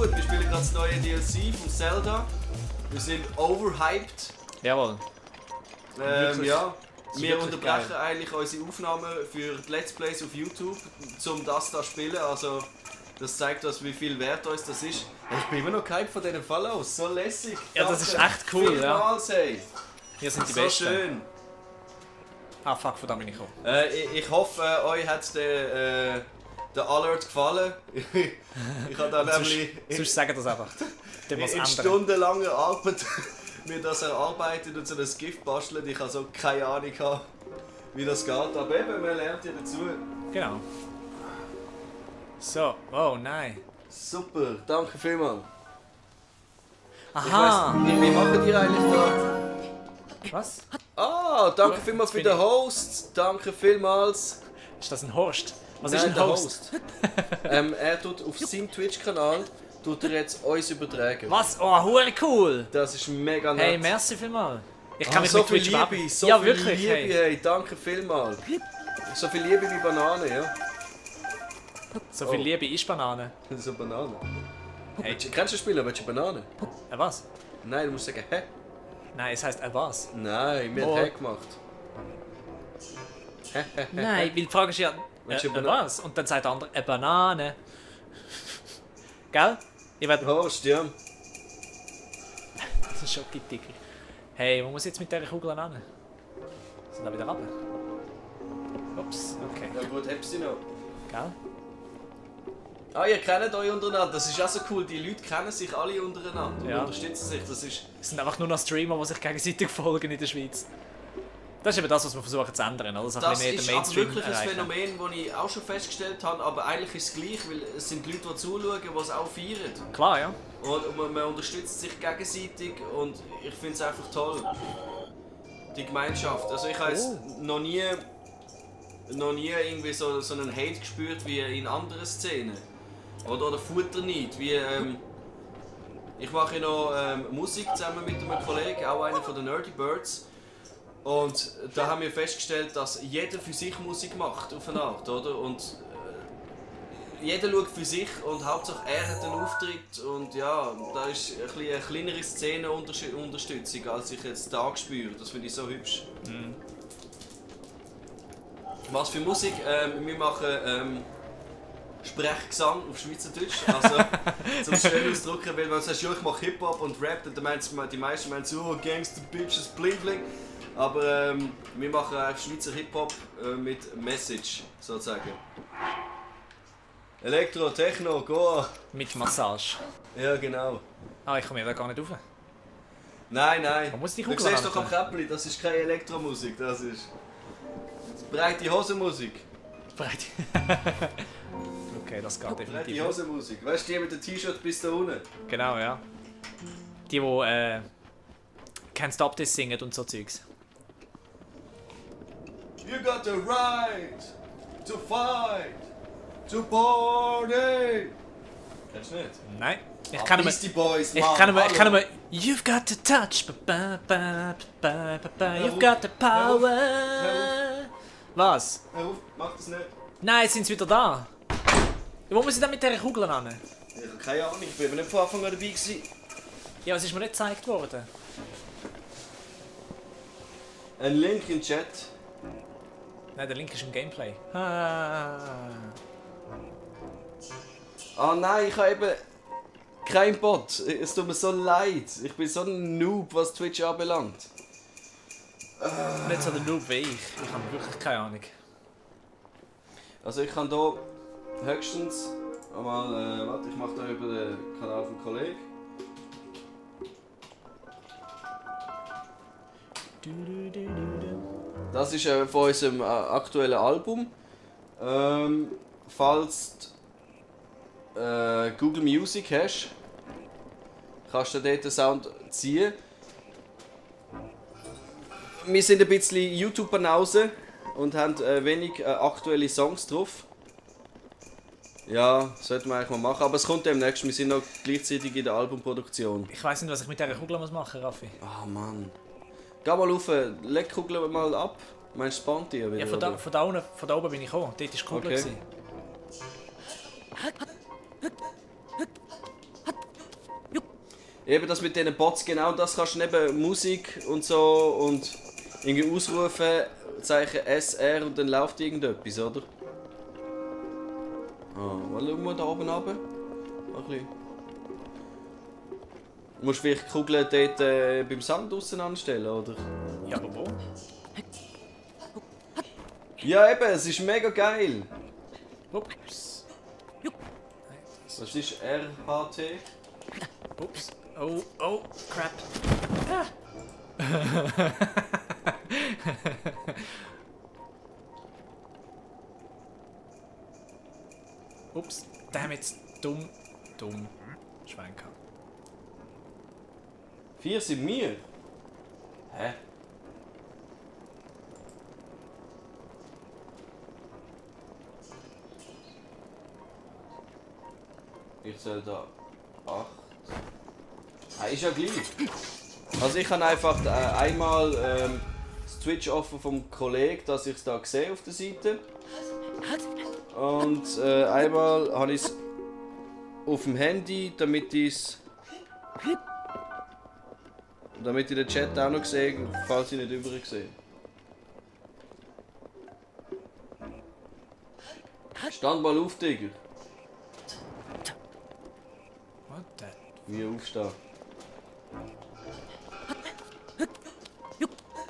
gut. Wir spielen gerade das neue DLC von Zelda. Wir sind overhyped. Jawohl. Ja. Wir wirklich unterbrechen geil. eigentlich unsere Aufnahmen für die Let's Plays auf YouTube, um das da zu spielen. Also, das zeigt uns, wie viel wert uns das ist. Ich bin immer noch gehypt von diesen Follows. So lässig. Ja, das ist echt cool, vielmals, hey. Hier sind die So Besten. schön. Ah, fuck, von da bin ich gekommen. Ich hoffe, euch hat der Alert gefallen. Ich habe da nämlich Sonst sagen das einfach. Dann was in ändern. stundenlanger Arbeit mir das erarbeitet und so ein Gift bastelt. Ich habe so keine Ahnung, wie das geht. Aber eben, man lernt ja dazu. Genau. So, oh nein. Super, danke vielmals. Aha! Ich weiss, wie machen ihr eigentlich da? Was? Ah, danke vielmals für bin den Host. Danke vielmals. Ist das ein Horst? Was Nein, ist ein der Host? Er tut auf seinem Twitch-Kanal jetzt uns übertragen. Was? Oh, hure cool! Das ist mega nett. Hey, merci vielmals. Ich kann mich so mit viel Twitch Liebe, bewerben. so Ja, viel wirklich. Liebe, Hey. hey, danke vielmals. So viel Liebe wie Banane, ja? So viel Oh. Liebe ist Banane. So Banane. Hey. Kennst du das Spiel? Willst du Banane? Was? Nein, du musst sagen, hä? Nein, es heisst was? Nein, wir Oh. haben hä gemacht. Nein, weil die Frage ist ja, Willst du Banane? was? Und dann sagt der andere, eine Banane. Gell? Ich werde... Horst, ja. Das ist Schoki-Ticker. Hey, wo muss ich jetzt mit dieser Kugel an? Sind da wieder runter? Ups, okay. Ja gut, hab's sie noch. Gell? Ah, ihr kennt euch untereinander. Das ist auch so cool. Die Leute kennen sich alle untereinander und Ja. unterstützen sich. Das ist... Es sind einfach nur noch Streamer, die sich gegenseitig folgen in der Schweiz. Das ist eben das, was wir versuchen zu ändern, oder? So ein Das bisschen mehr ist den aber Mainstream wirklich ein erreichen. Phänomen, das ich auch schon festgestellt habe, aber eigentlich ist es gleich, weil es sind Leute, die zuschauen, die es auch feiern. Klar, ja. Und man unterstützt sich gegenseitig und ich finde es einfach toll. Die Gemeinschaft. Also ich habe jetzt noch nie irgendwie so einen Hate gespürt wie in anderen Szenen. Oder Futterneid. Wie, ich mache noch Musik zusammen mit einem Kollegen, auch einer von den Nerdy Birds. Und da haben wir festgestellt, dass jeder für sich Musik macht, auf eine Art, oder? Und jeder schaut für sich und Hauptsache er hat einen Auftritt und ja, da ist ein bisschen eine kleinere Szenenunterstützung, als ich jetzt da spüre. Das finde ich so hübsch. Was für Musik? Wir machen Sprechgesang auf Schweizerdeutsch, also zum es schön ausdrücken, weil wenn du sagst, ja, ich mache Hip-Hop und Rap, dann meinen die meisten meinen so, oh, Gangster, Bitches, Bling Bling. Aber wir machen Schweizer Hip-Hop mit Message, sozusagen. Elektro, Techno, Goa. Mit Massage. Ja, genau. Ah, ich komme ja da gar nicht rauf. Nein, nein. Man muss die Du Kugel siehst doch am halten. Käppli, das ist keine Elektromusik, das ist breite Hosenmusik. Breit. Okay, das geht Breite definitiv. Hosenmusik. Weißt du, die mit dem T-Shirt bis da unten? Genau, ja. Die Can't Stop This singen und so Zeugs. You got the right to fight, to party. Kennst du nicht? Nein. Ich kann mir... Beastie Boys, Ich Mann, kann mir... hallo. You've got the touch. Ba, ba, ba, ba, ba, Hör you've auf, got the hör auf, power. Was? Hör auf, mach das nicht. Nein, jetzt sind sie wieder da. Wo muss ich denn mit dieser Kugel ran? Ich habe keine Ahnung, ich bin aber nicht von Anfang an dabei gewesen. Ja, es ist mir nicht gezeigt worden. Ein Link im Chat. Nein, der Link ist im Gameplay. Ah. Ah nein, ich habe eben kein Bot. Es tut mir so leid. Ich bin so ein Noob, was Twitch anbelangt. Nicht so der Noob wie ich. Ich habe wirklich keine Ahnung. Also ich kann hier höchstens einmal, warte, ich mache da über den Kanal vom Kollegen. Das ist von unserem aktuellen Album. Falls du Google Music hast, kannst du dort den Sound ziehen. Wir sind ein bisschen YouTube-Banause und haben wenig aktuelle Songs drauf. Ja, sollten wir eigentlich mal machen, aber es kommt demnächst. Wir sind noch gleichzeitig in der Albumproduktion. Ich weiss nicht, was ich mit dieser Kugel machen muss, Raffi. Ah Mann. Geh mal rauf, leg die Kugel mal ab. Meinst du, spannt die wieder? Ja, oder? von da oben bin ich gekommen. Dort war die Kugel. Okay. gewesen. Eben das mit diesen Bots, genau das kannst du neben Musik und so und irgendwie ausrufen, Zeichen SR und dann läuft irgendetwas, oder? Ah, schauen wir da oben runter. Ein bisschen. Du musst vielleicht die Kugeln dort beim Sand draussen anstellen, oder? Ja, aber wo? Ja eben, es ist mega geil. Ups. Was ist RHT? Ups. Oh, oh, crap. Ah. Ups, damn it, dumm. Schwenker. 4 sind wir? Hä? Ich soll da 8. Ah, ist ja gleich. Also ich habe einfach einmal das Twitch offen vom Kollegen, dass ich es da sehe auf der Seite. Und einmal habe ich es auf dem Handy, damit ich den Chat auch noch sehe, falls ich nicht übrig sehe. Stand mal auf, Digga. What the? Wie aufstehen.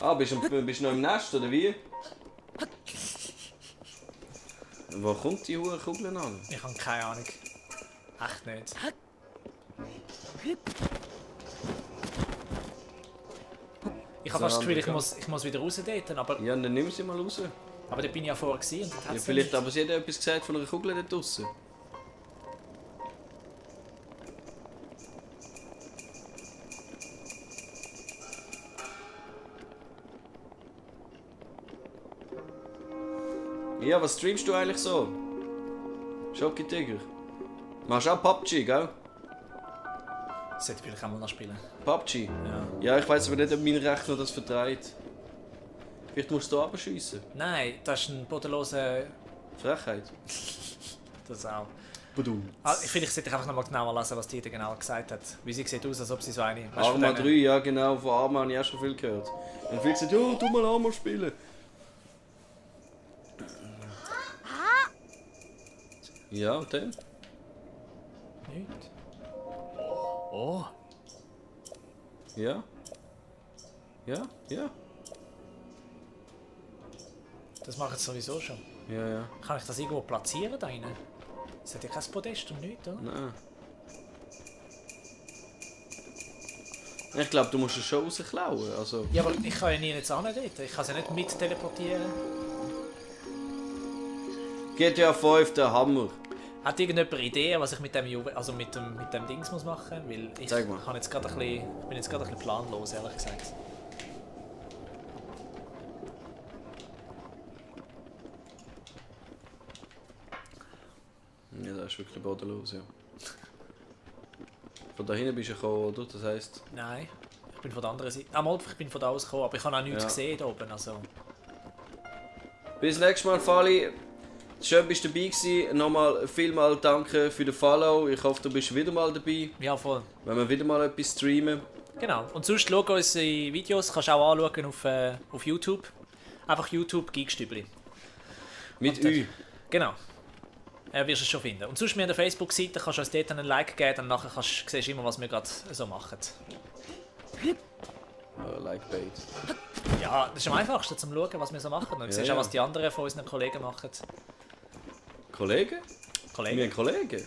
Ah, bist du noch im Nest, oder wie? Wo kommt die hohe Kugel an? Ich habe keine Ahnung. Echt nicht. Ich habe fast das Gefühl, ich muss wieder raus daten, aber, Ja, dann nimm sie mal raus. aber da bin ich ja vorher gewesen und dort Ja, hat's vielleicht nicht. aber sie hat etwas gesagt von einer Kugel dort draussen. Ja, was streamst du eigentlich so? Schocki Tiger. Machst du auch PUBG, gell? Sollte vielleicht auch mal noch spielen. PUBG? Ja. Ja, ich weiß aber nicht, ob mein Rechner das vertreibt. Vielleicht musst du da abschiessen. Nein, das ist ein bodenloser... Frechheit. Das auch. Badum. Vielleicht sollte ich einfach noch mal genauer lesen, was die da genau gesagt hat. Wie sie sieht aus, als ob sie so eine... Weißt du, Arma von 3, denen- ja genau, von Arma habe ich auch schon viel gehört. Und viele sagen, ja, tu mal Arma spielen. Ja, und dann? Nicht. Oh. Ja. Ja, ja. Das mache ich sowieso schon. Ja, ja. Kann ich das irgendwo platzieren da rein? Es hat ja kein Podest und nichts, oder? Nein. Ich glaube, du musst es schon rausklauen. Also, Ja, aber ich kann ja nie jetzt hin dort. Ich kann sie nicht mit teleportieren. GTA 5, der Hammer. Hat irgendjemand Ideen, was ich mit dem mit dem Dings muss machen? Weil ich Sag mal. bin jetzt gerade ein bisschen planlos, ehrlich gesagt. Ja, das ist wirklich bodenlos, ja. Von da hinten bist du gekommen, oder? Das heisst... Nein, ich bin von der anderen Seite. Mal, ich bin von da aus gekommen, aber ich habe auch nichts Ja. gesehen da oben. Also. Bis nächstes Mal, Fali. Schön, bist du dabei gewesen. Nochmal vielmal danke für den Follow. Ich hoffe, du bist wieder mal dabei, Ja, voll. wenn wir wieder mal etwas streamen. Genau. Und sonst schau unsere Videos, kannst du auch anschauen auf YouTube. Einfach YouTube Geekstübli. Mit Und, Ü. Genau. Wirst du es schon finden. Und sonst, wir haben eine Facebook-Seite, kannst du uns dort einen Like geben, dann nachher siehst du immer, was wir gerade so machen. Like bait. Ja, das ist am einfachsten, zum schauen, was wir so machen. Dann Ja, siehst du ja. auch, was die anderen von unseren Kollegen machen. Kollegen? Kollegen? Wir haben Kollegen.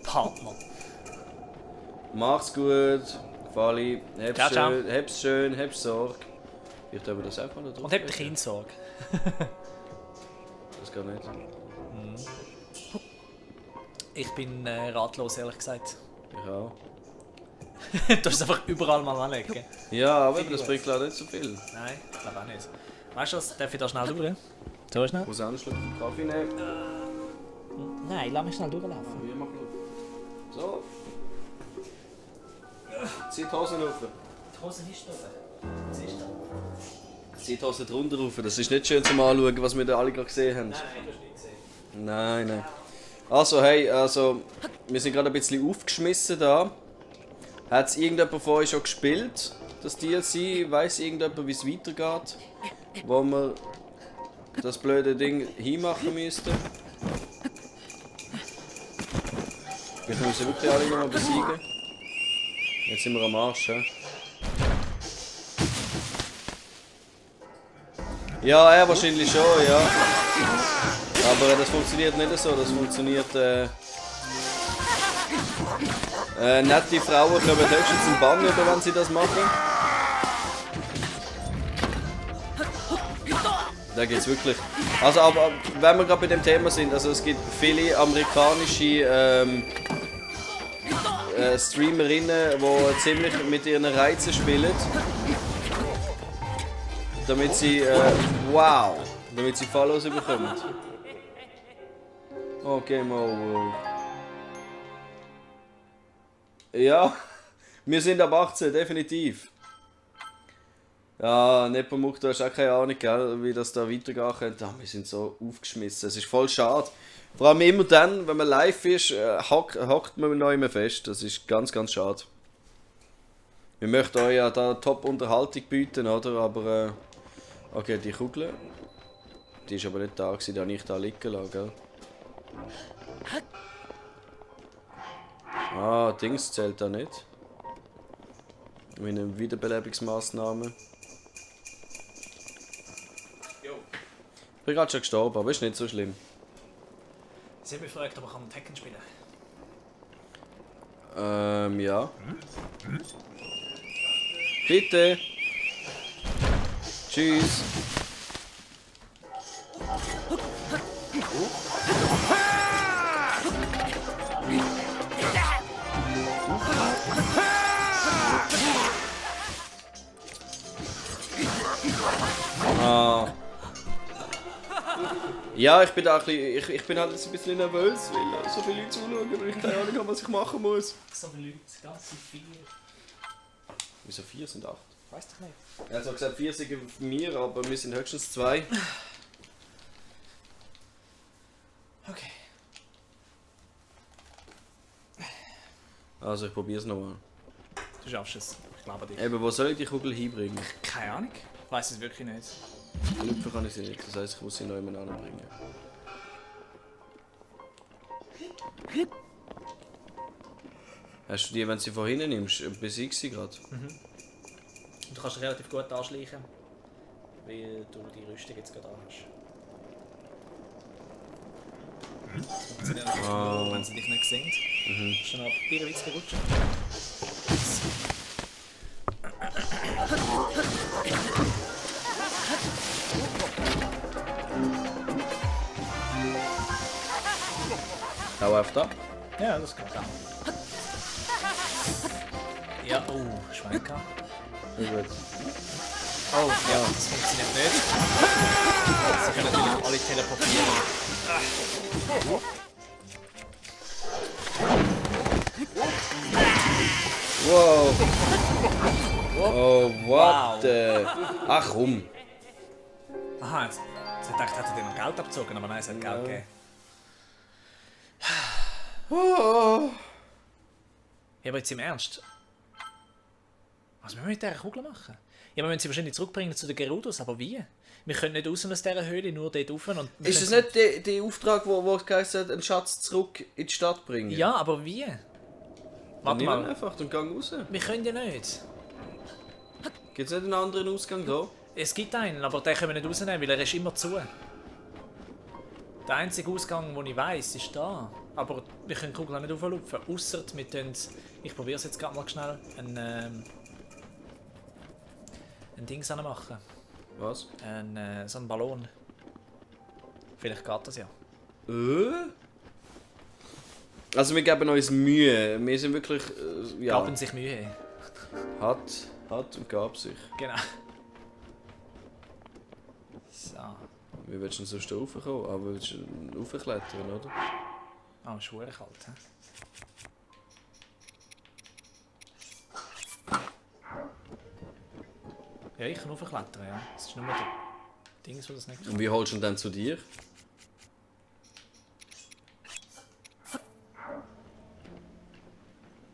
Partner. Mach's gut. Fali. Ciao, ciao. Hab's schön, hab's Sorge. Ich glaube, das einfach mal da drauf. Und hab die Kindsorge. Das geht nicht. Ich bin ratlos, ehrlich gesagt. Ich auch. Du hast einfach überall mal anlegen. Ja, aber das bringt leider nicht so viel. Nein, ich glaube auch nicht. Weißt du was, darf ich da schnell durch? So schnell? Ich muss auch einen Schluck Kaffee nehmen. Nein, lass mich schnell durchlaufen. Wie mach ich? So. Zieh die Hosen rauf. Die Hose ist oben. Was ist das? Zieh die Hosen drunter rauf. Das ist nicht schön zum Anschauen, was wir da alle gerade gesehen haben. Nein, du hast nicht gesehen. Nein. Also, hey, wir sind gerade ein bisschen aufgeschmissen da. Hat es irgendjemand von euch schon gespielt? Das DLC? Weiss irgendjemand, wie es weitergeht? Wo wir das blöde Ding hinmachen müssten? Wir müssen wirklich alle nochmal besiegen. Jetzt sind wir am Arsch, hä? Ja, er wahrscheinlich schon, ja. Aber das funktioniert nicht so, das funktioniert... nette Frauen kommen höchstens in Bann über, wenn sie das machen. Da geht's wirklich. Also, aber wenn wir gerade bei dem Thema sind, also es gibt viele amerikanische Streamerinnen, die ziemlich mit ihren Reizen spielen. Damit sie, wow, damit sie Follows bekommen. Oh, Game Over. Ja, wir sind ab 18, definitiv. Ja, Nepomuk, du hast auch keine Ahnung, gell, wie das da weitergehen könnte. Ah, wir sind so aufgeschmissen, es ist voll schade. Vor allem immer dann, wenn man live ist, hockt man noch immer fest. Das ist ganz, ganz schade. Wir möchten euch ja da Top-Unterhaltung bieten, oder? Aber, okay, die Kugel, die ist aber nicht da gewesen, die habe ich da liegen lassen, gell? Ah, Dings zählt da nicht. Mit einer Wiederbelebungsmaßnahme. Ich bin gerade schon gestorben, aber ist nicht so schlimm. Sie haben mich gefragt, ob ich Tekken spielen kann. Ja. Bitte. Tschüss. Ah. Ja, ich bin da ein bisschen, ich bin halt jetzt ein bisschen nervös, weil so viele Leute zuschauen und ich keine Ahnung habe, was ich machen muss. So viele Leute, ganze 4. Wieso 4 sind 8? Weiß doch nicht. Er hat zwar gesagt 4 sind von mir, aber wir sind höchstens 2. Okay. Also ich probiere es nochmal. Du schaffst es. Ich glaube dich. Eben, wo soll ich die Kugel hinbringen? Keine Ahnung. Ich weiß es wirklich nicht. Lüpfen kann ich sie nicht, das heisst, ich muss sie noch jemand anbringen. Hast du die, wenn du sie von hinten nimmst, besiegst sie gerade? Du kannst relativ gut anschleichen, weil du die Rüstung jetzt gerade hast. Das funktioniert natürlich nur, wenn sie dich nicht sehen. Hast du noch ein bisschen rutschen? Dauerhaft da? Ja, das geht auch. Ja, oh, Schweinka. Ja, gut. Oh, ja, das funktioniert nicht. Sie können natürlich alle teleportieren. Wow! Oh, Wow. what the... Ach komm! Aha, jetzt dachte ich, hätte dir noch Geld abgezogen, aber nein, es hat Geld gegeben. Oh. Ja, aber jetzt im Ernst. Was müssen wir mit dieser Kugel machen? Ja, wir müssen sie wahrscheinlich zurückbringen zu den Gerudos, aber wie? Wir können nicht raus aus dieser Höhle, nur dort rauf. Und Ist das nicht der Auftrag, wo es geheißen hat, einen Schatz zurück in die Stadt bringen? Ja, aber wie? Warte Nimm ihn mal, einfach und gang raus. wir können ja nicht. Gibt es nicht einen anderen Ausgang da? Es gibt einen, aber den können wir nicht rausnehmen, weil er ist immer zu. Der einzige Ausgang, den ich weiss, ist da. Aber wir können die Kugel nicht auflupfen, ausser wir tun... Ich probiere es jetzt gerade mal schnell. Ein Dings machen. Was? So ein Ballon. Vielleicht geht das ja. Also wir geben uns Mühe. Wir sind wirklich... ja. Gaben sich Mühe. Hat und gab sich. Genau. So. Wie willst du denn sonst da raufkommen? Aber willst du raufklettern, oder? Ah, ist schwer kalt, hä? Ja, ich kann raufklettern, ja. Das ist nur der Dings, wo das nicht kann. Und wie holst du ihn dann zu dir?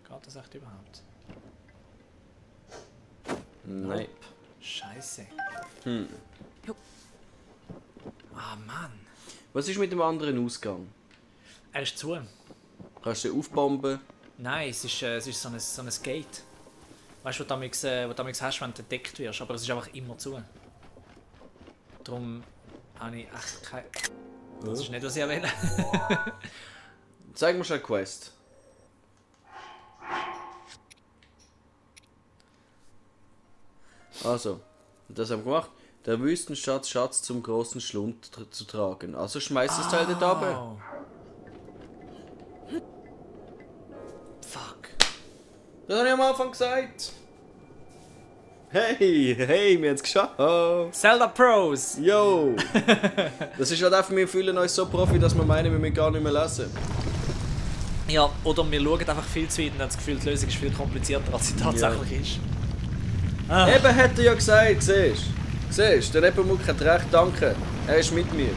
Geht das echt überhaupt? Nein. Scheiße. Hm. Ah, Mann. Was ist mit dem anderen Ausgang? Er ist zu. Kannst du den aufbomben? Nein, es ist so ein Gate. Weißt du, was du damals hast, wenn du entdeckt wirst, aber es ist einfach immer zu. Darum habe ich echt keine... Das ist nicht, was ich will. Zeig mir schon eine Quest. Also, das haben wir gemacht. Der Wüstenschatz zum großen Schlund zu tragen. Also schmeiß das Teil dort runter. Fuck. Das habe ich am Anfang gesagt. Hey, wir haben es geschafft. Zelda Pros! Yo! Das ist halt einfach, wir fühlen uns so Profi, dass wir meinen, wir müssen gar nicht mehr lesen. Ja, oder wir schauen einfach viel zu weit und haben das Gefühl, die Lösung ist viel komplizierter, als sie tatsächlich ist. Ah. Eben hat er ja gesagt, siehst du? Siehst du, der Nepomuk hat recht, danke. Er ist mit mir.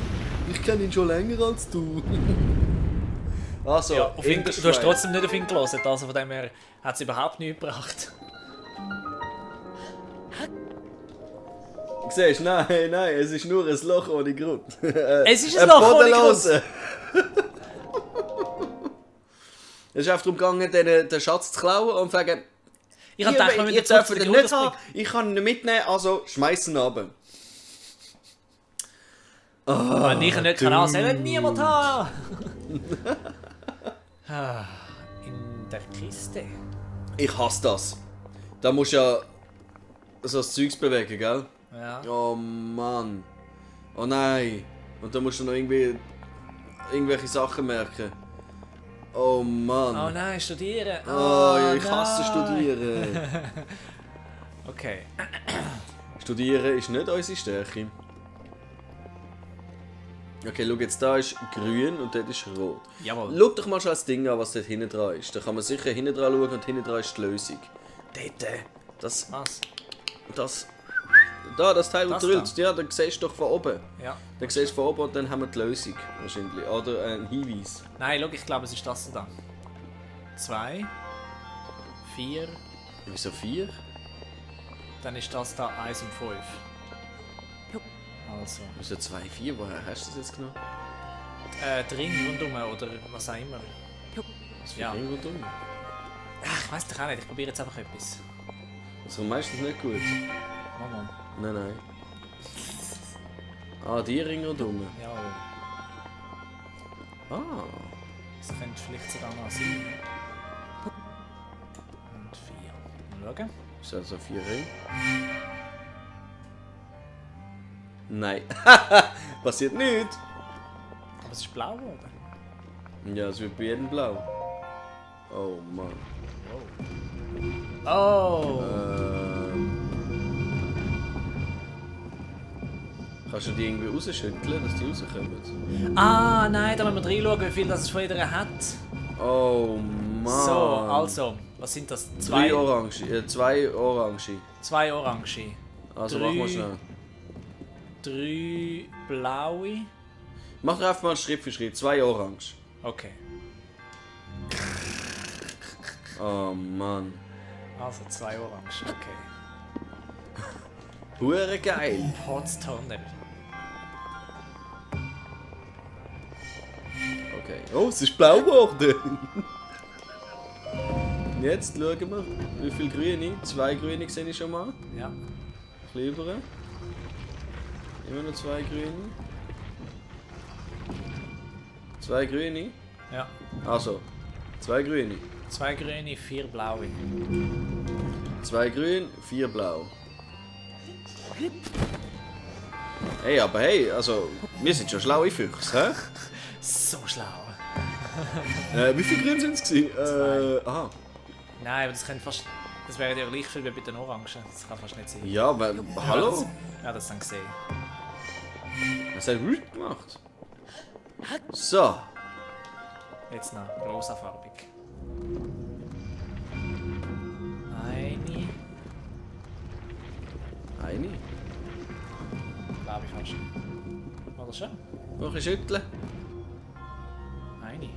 Ich kenne ihn schon länger als du. Also, Ja, du hast trotzdem nicht auf ihn gelassen, also von dem her hat es überhaupt nichts gebracht. Siehst du, nein, es ist nur ein Loch ohne Grund. Es ist ein Loch ohne Grund! Bodenlose. Es ist einfach darum gegangen, den Schatz zu klauen und zu sagen, Ich habe gedacht, wir ihr müssen dürft zurück ihn zu der nicht haben, ich kann ihn nicht mitnehmen, also schmeißen runter. Wenn ich ihn nicht kann ansehen, niemand haben! In der Kiste. Ich hasse das. Da musst du ja so das Zeugs bewegen, gell? Ja. Oh Mann. Oh nein. Und da musst du noch irgendwelche Sachen merken. Oh Mann. Oh nein, studieren! Oh, ja, ich hasse nein. Studieren. Okay. Studieren ist nicht unsere Stärke. Okay, schau jetzt, da ist grün und dort ist rot. Jawohl. Schau doch mal schon das Ding an, was dort hinten dran ist. Da kann man sicher hinten dran schauen und hinten dran ist die Lösung. Dort, das Teil, das Das drüllt, ja, dann siehst du doch von oben. Ja. Dann siehst du von oben und dann haben wir die Lösung wahrscheinlich. Oder ein Hinweis. Nein, schau, ich glaube, es ist das da. 2, 4, Wieso 4? dann ist das da 1 und 5. Also. Wieso 2, 4? Woher hast du das jetzt genommen? Drin, rundum oder was auch immer. Was für Ja. Ring dumm? Ach, ich weiß doch auch nicht, ich probiere jetzt einfach etwas. Das kommt meistens nicht gut. Mama. Nein. Ah, die Ringe dumm. Ja, Ah. das könnte vielleicht sogar noch sein. Und 4. Mal schauen. Ist das so 4 Ringe? Nein. Passiert nichts. Aber es ist blau, oder? Ja, es wird bei jedem blau. Oh Mann. Oh! Kannst du die irgendwie rausschütteln, dass die rauskommen? Ah, nein, da müssen wir reinschauen, wie viel das es von jeder hat. Oh Mann. So, also, was sind das? 2 Orange. 2 Orange. 2 Orange. Also 3. mach mal schnell. 3 blaue. Mach einfach mal Schritt für Schritt. 2 Orange. Okay. Oh Mann. Also 2 Orange, okay. Hure geil. Potstonner. Okay. Oh, es ist blau geworden. Jetzt schauen wir, wie viele Grüne. 2 Grüne sehe ich schon mal. Ja. Ein bisschen über. Immer noch 2 Grüne. 2 Grüne. Ja. Also, 2 Grüne. 2 grüne, 4 blaue. 2 grün, 4 blau. Hey, aber hey, also, wir sind schon schlaue Füchse, hä? So schlau. Wie viele Grün sind es? Aha. Nein, aber das könnte fast. Das wäre ja gleich viel wie bei den Orangen. Das kann fast nicht sein. Ja, aber, hallo? Ja, das dann gesehen. Was hat Rüt gemacht? So. Jetzt noch rosafarbig. Eine. Eine. Glaube ich fast. Oder schon? Noch ein schütteln. Eine.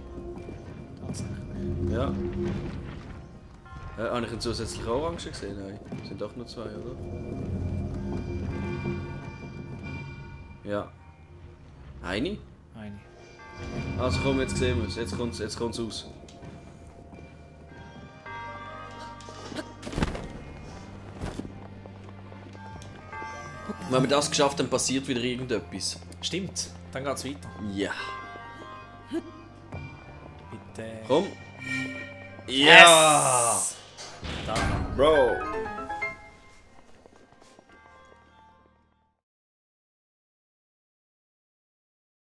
Tatsächlich. Ja. Habe ich einen zusätzlichen Orange gesehen? Nein. Sind doch nur 2, oder? Ja. Eine? Eine. Also komm, jetzt sehen wir es. Jetzt kommt's aus. Wenn wir das geschafft haben, passiert wieder irgendetwas. Stimmt, dann geht's weiter. Ja. Bitte. Komm. Ja! Yes! Da. Bro!